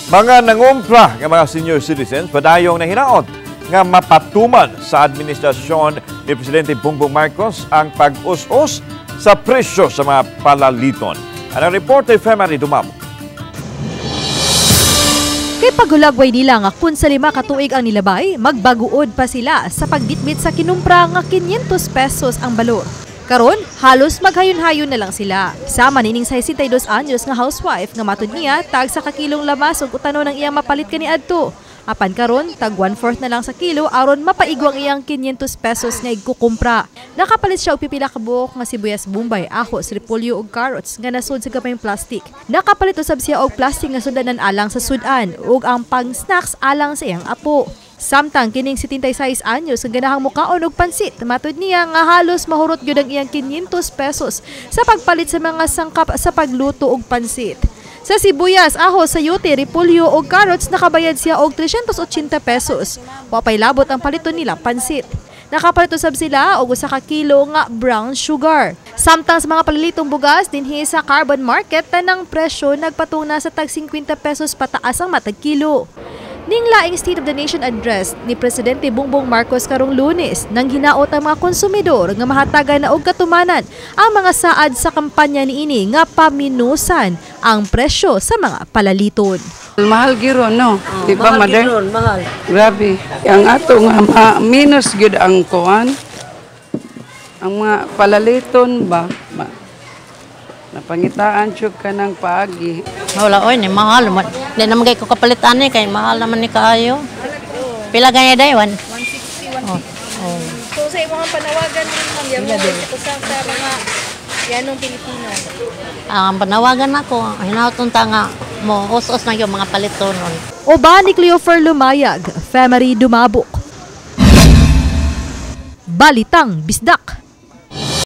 Mga nangumpra nga mga senior citizens padayong nahinaot nga mapatuman sa administrasyon ni Presidente Bongbong Marcos ang pag-us-us sa presyo sa mga palaliton. Ang report ay Femary Dumamo. Kay paghulagway nila nga kung sa 5 ka tuig ang nilabay, magbaguod pa sila sa pagbitbit sa kinumpra nga 500 pesos ang balor. Karon, halos maghayun-hayon na lang sila. Sama nining 62 anyos nga housewife nga matud niya tag sa kakilong lamas ug utanon ang iyang mapalit kaniadto. Apan karon, tag 1/4 na lang sa kilo aron mapaigo ang iyang 500 pesos nga igkukumpra. Nakapalit siya og pipila ka buok nga sibuyas bombay, ahos, repolyo ug carrots nga nasud sa gamayng plastic. Nakapalit usab siya og plastic nga sudanan alang sa sudan ug ang pang-snacks alang sa iyang apo. Samtang kining 76 anyos ang ganahang mukaon og pansit, matud niya nga halos mahurot gyud ang iyang 500 pesos sa pagpalit sa mga sangkap sa pagluto og pansit. Sa sibuyas, ahos, sayote, repolyo og carrots nakabayad siya og 380 pesos. Wa pay labot ang paliton nilang pansit. Nakapalit usab sila og usa ka kilo nga brown sugar. Samtang sa mga palilitong bugas dinhi sa Carbon Market, tanang presyo nagpatuna sa tag 50 pesos pataas ang matag kilo. Ning laing State of the Nation Address ni Presidente Bongbong Marcos karong Lunes, nang hinaot ang mga konsumidor nga mahatagan na og katumanan ang mga saad sa kampanya niini nga paminusan ang presyo sa mga palaliton. Mahal gyud, no? Di ba, mahal mother? Gyud, mahal. Grabe. Ang ato nga minus gyud ang kuan. Ang mga palaliton ba? Napangitaan jud ka ng paagi. Wala, oy, ni mahal. Di naman kay ko kapalit ani, kay mahal naman ni kaayo. Pila gaya day, 160, 150. Oh. So sa imong panawagan ma'am, yamo sa mga yanong Pilipino. Ang panawagan nako, hinaot unta nga mo us-us na yung mga palitonon. Uban ni Cleofer Lumayag, Femary Dumabok. Balitang Bisdak.